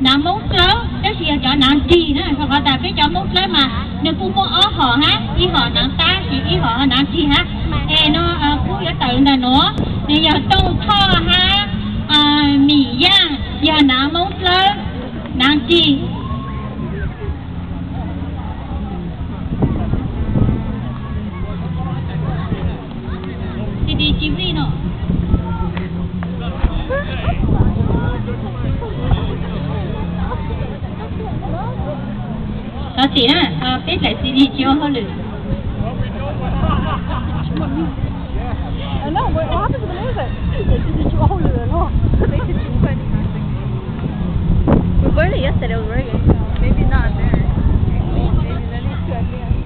Naav Moob Dlawb tab sis yog cov naav nrig na, rau qhov tas peb cov Moob Dlawb mas nws kuj muaj ob hom hab, ib hom naav tab sis ib hom naav nrig hab. Es no kuv yuav tawm ntawm nuav, nws yog Tooj Thoj hab Mim Yaaj, yog naav Moob Dlawb, naav nrig. Thov txim na, peb daim C D tsis ua hauj lwm. We're going to yesterday, we're going. Maybe not there. Maybe that is too advanced.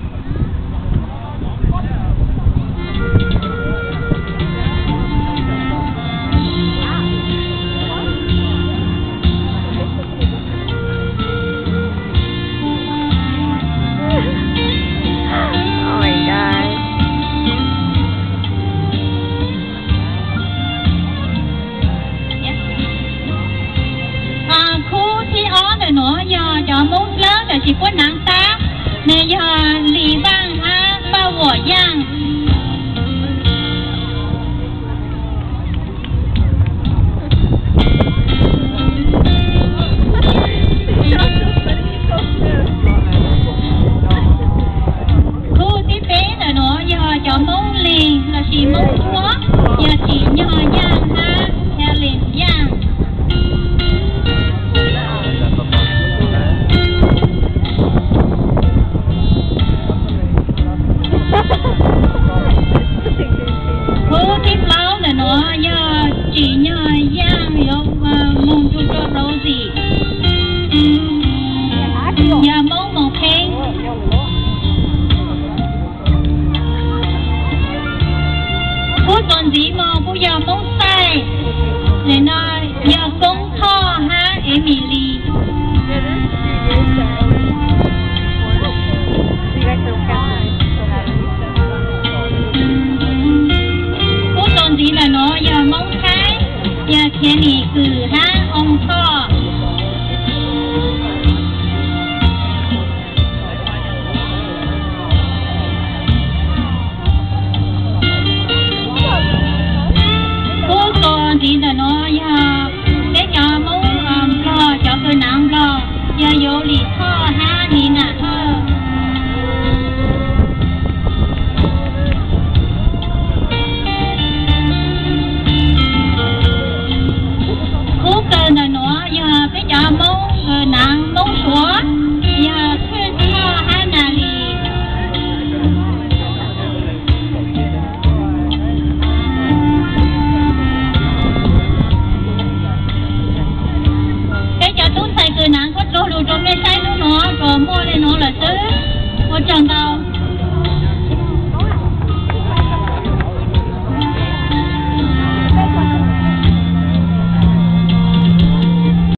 Oh my God. Khub thib ob ntawm nuav yog cov Moob Dlawb tab sis puab naav tab, nws yog Lis Vaaj hab Paj Vuam Yaaj. Khub thib peb ntawm nuav yog cov Moob Lis lossis Moob Suav, yog Tsim Nyog Yaaj hab Helen Yaaj. Khub thib plaub ntawm nuav yog Tsim Nyog Yaaj yuav moog nrug rua Rosie, yog Moob Moos Pheeb. Khub txuas ntxiv moog kuj yog Moob Xaij, nim no yog Koob Thoj hab Emily. Khub txuas ntxiv ntawm nuav yog Moob Thaib, yog Kenny Kws hab Oo Thoj. Khub txuas ntxiv ntawm nuav yog peb cov Moob Nplog, cov kws naav Nplog, yog Yuav Lis Thoj hab Nis Nam Thawj. Khub kawg ntawm nuav yog peb cov Moob, naav Moob Suav, yog Thwj Thoj hab Nas Lis. Peb cov tub ntxhais kws naav kuj tsuag lug rua mej saib hnub nuav tsuas muaj le nuav lawm xwb. Ua tsaug ntau.